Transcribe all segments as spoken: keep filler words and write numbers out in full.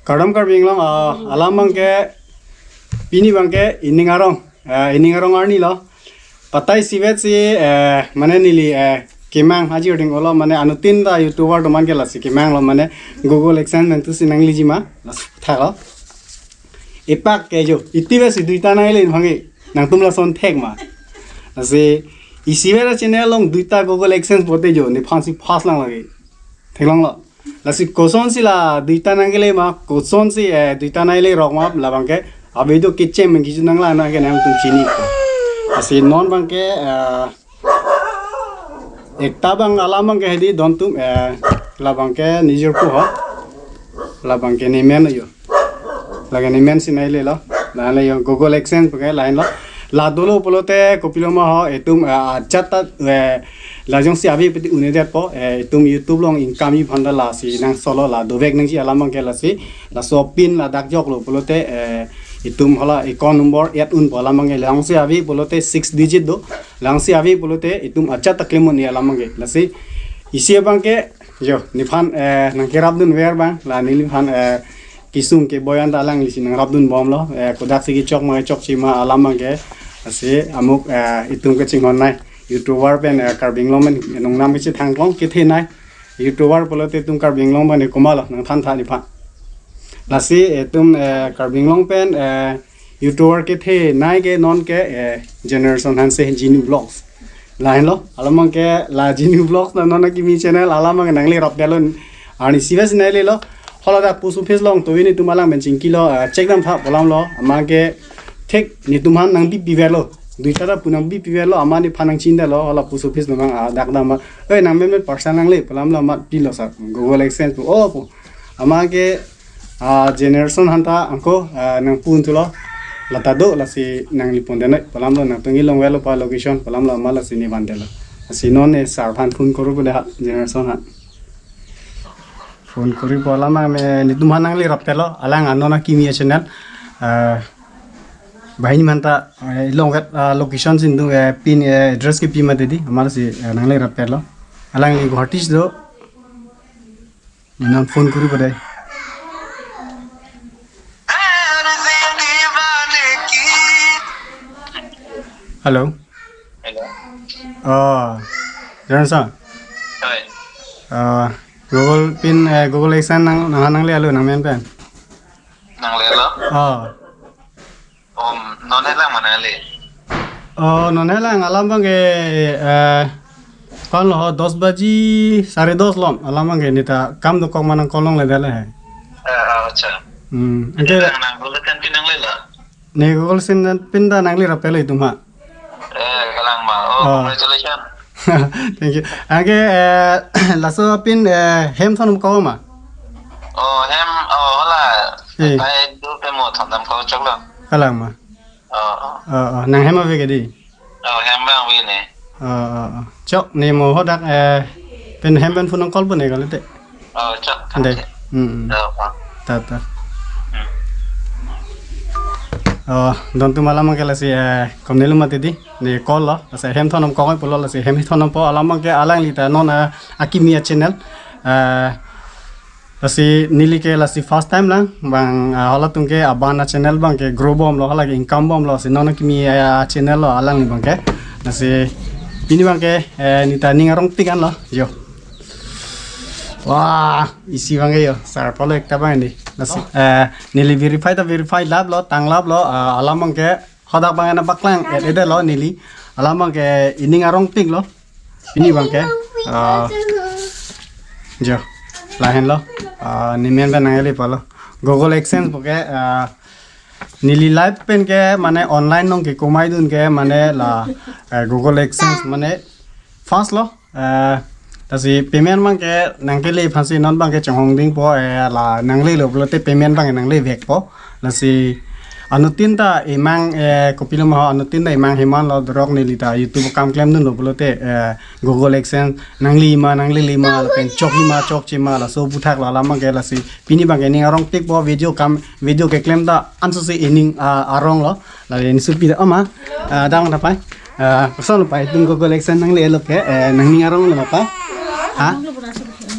Kardom Karbi Anglong, ah, alam abangke pini abangke ining arong, ah, ining arong arni lo. Patai isivet si, eh, mane neli, eh, kemang aji ording olo, mane anuttin ta YouTuber atum an ke lasi kemang lo, mane Google AdSense nangtusi nangliji ma, lasi thak lo. Epak ke jo, iti ve si duita nangle bangke, nangtum lason thek ma. Lasi isivet a-channel along duita Google AdSense pote jo, nephan si first lang lagi. Theklong lo. Lasi kosonsi la duita nangkele ma, kosonsi, eh, duita nangle rok ma, labangke avideo kechem mengkiju nanglang nangke nangtum chini. Lasi non abangke, eh, ekta abang alam abangke hedi dontum, eh, labangke nijor pu ho. Labangke nemen yo. Lake nemen si nangle lo. Lahenlo yo Google AdSense abangke lahenlo. La dolo pulote kopilo ma ho itum, eh, ajat ta, eh, la jongsi ave peti un-edetpo, eh, itum YouTube along income-ji aphan ta lasi nangsolo, la dovek nangji alam abangke lasi. Laso pin ladak joklo pulote, eh, itum hala account number add unpo alam abangke, la jongsi ave pulote six digit do. La jongsi ave pulote itum ajat ta klem un-e alam abangke. Lasi isi abangke jo, nephan, eh, nangkerapdunver abang, la neliphan, eh, kesung keboi an ta alanglisi nangrapdunbomlo, eh, kodaksi kechok ma kechokche ma alam abangke, lasi amuk, eh, itum kachinghon nei, YouTuber pen, eh, Karbi Anglong pen nongnam kachethang klong kethe nei, YouTuber pulote itum Karbi Anglong pen komatlo nangthan tha nephan. Lasi itum, eh, Karbi Anglong pen, eh, YouTuber kethe nei ke non ke, eh, Generation Hanse Genu Vlogs. Lahenlo, alam abangke la Genu Vlogs na non akimi channel alam abangke nangle rapdetlo. Arni isivet si nangle lo. Hala dak post office along to netum alang pen chingkilo, eh, check dam tha pu alam lo. Amat ke thek netum aphan nangbipiverlo. Duita ta pu nangbipiverlo, amat nephan nangchindetlo. Hala post office along, ah, dak dam ma. Oi, nangmen men parcel nangle pu alam lo, amat pilo sa. Google AdSense pu. Oh, pu. Amat ke, ah, Generation aphan ta ako, ah, nangpu-un thulo. Lata do lasi nanglipon denoi pu alam lo, nangtum kelongverlo pa location pu alam lo, amat lasi nevandetlo. Lasi non ne sir aphan phone kuru pu de ha, Generation aphan. Phone kuru pu alam abang me netum aphan nangle rapdetlo, alang anon akimi a-channel. Ah, banghini aphan ta, eh, longvet, ah, location si nangtum, eh, pin, eh, address kepi mati di, amat lasi, eh, nangle rapdetlo. Alangli Guwahati si do. Nang phone kuru pu dei. Hello. Hello. Oh, Generation. Hoi. Ah, Google pin, eh, Google AdSense nang, nang, nangle alo nangmen pen. Nanglelo? Oh. Om, non helang ma nangle? Oh, non helang alam abangke, eh, kon lo ho, dos baji, sare dos lom, alam abangke neta kam dokok ma nang call longledetlo he. Eh, ah, acha. Hmm, anke nang, nang Google AdSense pin nanglelo? Ne Google AdSense pin ta nangle rapdetlo itum ha. Eh, kalang ma. Oh, oh. Congratulations. Thank you. Anke, eh, laso pin, eh, hem thondam kok ma? Oh, hem, oh, hala. Eh. Pai du pe mo thondam kok choklo. Kalang ma. Oh, oh. Oh, oh. Nang hem ave ke di? Oh, hem abang ave ne. Oh, oh, oh. Chok, ne mo hadak, eh, pen hem pen phone nang call pu ne kalite. Oh, chok. Dei. Hmm, hmm. Oh, oh. Ta, ta. Hmm. Oh, dontum alam abangke lasi, eh, kom nelo mati di. Ne call lo, lasi hem thondam kok pulo, lasi hem thondampo alam abangke alangli ta non, eh, akimi a-channel. Eh, lasi neli ke lasi first time lang, bang, ah, halatum ke aban a-channel abangke grow bomlo, hala ke income bomlo, lasi non akimi a-channel lo alangli abangke. Lasi pini abangke, eh, neta ning arongpik an lo, jo. Wah, isi abangke jo, sir pulo ekta abang di. Lasi, eh, neli verify ta verify lap lo, tang lap lo, ah, alam abangke, hadak abang nangpaklang, eh, ede lo neli. Alam abangke ining arongpik lo. Pini abangke, ah, jo, lahenlo. Ah, nemen pen nangle palo. Google AdSense abangke, ah, neli live pen ke mane online along kekumaidun ke mane la, eh, Google AdSense mane first lo. Eh, lasi payment abangke nangkele aphansi non abangke chonghong dingpo, eh, la nanglelo pulote payment abangke nanglevekpo. Lasi anuttin ta emang, eh, kopilo ma ho, anuttin ta emang heman lo, dorok neli ta YouTube akam klemdunlo pulote, eh, Google AdSense nangli ma, nanglele ma, lapen chokji ma, chokche ma, laso aputhak lo alam abangke. Lasi pini abangke ning arongpikpo, video akam, video keklem ta ansose ining, ah, arong lo. Lale nisupi ta ama, ah, dang ta pai. Ah, koson lo pai, itum Google AdSense nanglelo ke, eh, nangning arong lo ma pai? Ha?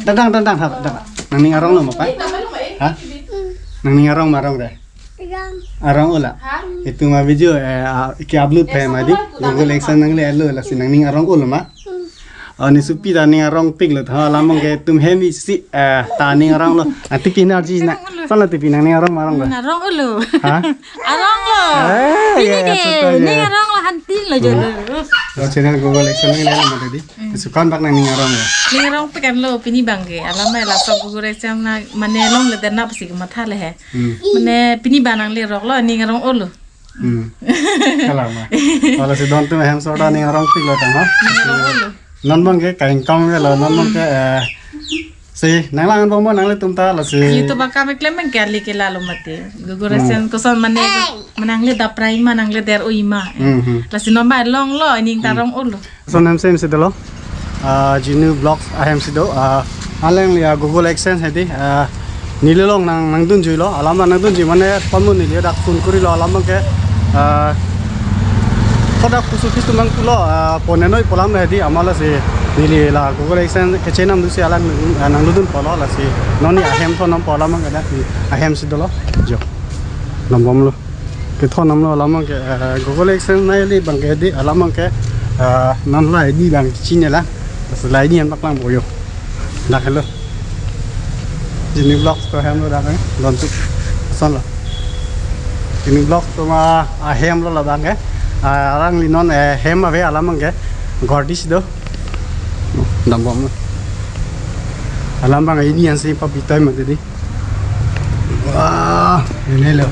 Dang, dang, dang, dang, dang. Nangning arong lo ma pai? Ha? Nangning arong ma arong re? Arong. Arong olo. Ha? Itum a-video, eh, a, ke-upload Eh, phe ma di. Google AdSense nanglelo lasi nangning arong olo ma? Hmm. Oh, ne sopi ta ning arongpiklo tho, alam abang ke itum hem isi, eh, ta ning aronglo. Ati pinarji na. Arong olo. Sala tipi nangning arong ma arong re? Hmm, arong olo. Ha? Aronglo. Eh, pini ya, ya, dei, suka ya. Ning aronglo, hantinlo jo. Hmm. Lo channel Google AdSense nanglelo ma di. Hmm. Sukan bak nangning arong ya. Ning arongpik anlo pini abang ke. Alam abang laso Google AdSense na mane longledet na pusi kematha le he. Hmm. Mane pini abang nangleroklo, ning arong olo. Hmm. Kalang ma. Lasi don atum ahem sor ta ning arongpiklo tang ha. Ning arong olo. Non abang ke kaingkam velo, non abang ke, eh, si nanglang angbong mo nanglitum ta lasi. YouTube akam keklem abang ke kali ke lalo mati. Google Hmm. AdSense koson mane, mane nangle daprai ma, nangle der oi ma. Hmm, hmm. Lasi non abang longlo, ning ta Hmm. arong olo. Lason hem si dolo. Ah, Genu Vlogs ahem si do. Ah, alangli a-Google AdSense hedi. Ah, neli along nang, nangdunjuilo. Alam abang nangdunjui mane pamun neli dak phone kurilo alam abang ke. Ah, kodak post office atum abang pulo. Ah, ponenoi pu alam hedi amat lasi neli la Google AdSense kechenam dusi alang, ah, nangdundun pulo lasi. Non ne ahem thonam pu alam abang ke dak ahem si dolo. Jo. Nambomlo. Kethon namlo alam abang ke, eh, Google AdSense nangli abang ke di alam abang ke, eh, non la I D abang chinine la. Pas la I D an paklang boyo. Dak helo. Genu Vlogs ahem lo dak, eh, don atum. Lason lo. Genu Vlogs atum ahem lo la abang ke. Ah, alangli non, eh, hem ave alam abang ke. Gordis do. Nambomlo. Alam abang I D an si papitai mati di. Wah, ini lo.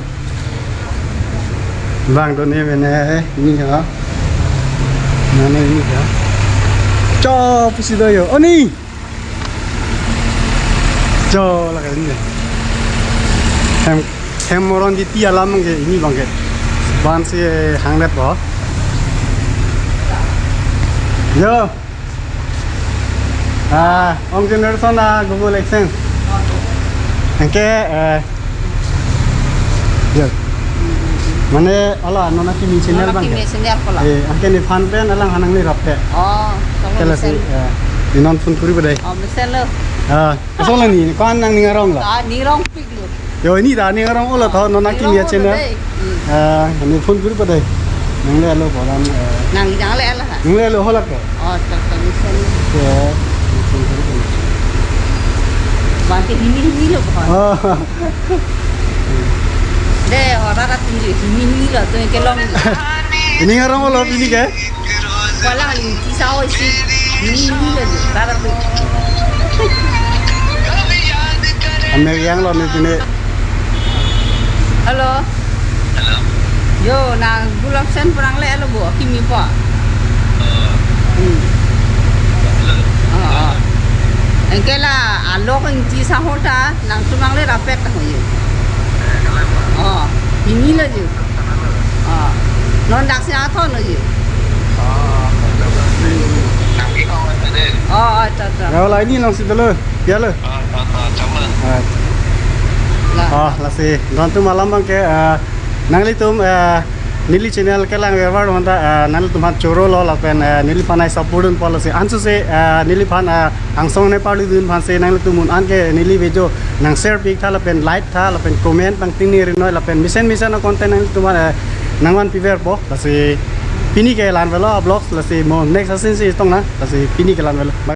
Bang do ne mene ini ha. Mana ini ha? Cho pusi do yo. Oh, ni. Cho la ini. Hem, hem moron di ti alam abang ke ini abang ke. Ban si hanglet bo. Yo. Ah, ong generation a Google AdSense. Anke, eh, ya. Mane, ala, non akimi channel Non abang akimi ya? Channel ko la. Eh, anke nephan pen alang ha nanglerap te. Oh, kamu Kala si, mesen. Eh, ne non phone kuri badai. Oh, mesen lo. Ah, kosong la ne, ko-an nangning arong la? Ah, ning arongpiklo. Yo, ini ta ning arong olo tho, non akimi ya channel. Ning arong olo dei. Hmm. Ah, ne phone kuri badai. Nanglelo bolam, eh. Nang nanglelo ha? Nanglelo ho la ke? Oh, tak tak bisa ni. Ya, ne phone kuri badai. Bang ke hini hini lo ko. Oh. Dei, ora rat tinggi hini hini lo tu ke long. Ini arong olo pini ke? Wala ling ti sao isi. Ini, ini lagi. Rara tu. Ame yang lo ni tini. Halo. Halo. Yo, nang Google AdSense pu nanglelo bo, kimi po. Oh. Hmm. Halo. Oh, oh. Anke la, alok ingti sa hota, nangtum nanglerap pet ta ho ye. Eh, kalau apa? Oh, ini lo ju. Ah, non dak si athon lo ji. Ah, dak si. Oh, oh, ta, ta. Ya, la ini nang si dolo. Ya lo. Ah, ta, ta, chama. Ah. La. Ah, lasi. Don atum alam abang ke, ah, nanglitum, ah, neli channel kelang vervar manta, ah, nanglitum aphan choro lo lapen, ah, neliphan ai support dun policy. Ansu si, ah, neliphan, ah, angsong ne parli dun aphan si nanglitum un-an ke neli video nang share pik tha lapen like tha lapen comment pangting ni rinoi lapen mesen mesen a-content nangtum, eh, nangvan piver po. Lasi pini ke la-an velo a-vlogs, lasi mo next asin si tong na. Lasi pini ke la-an velo. Bye.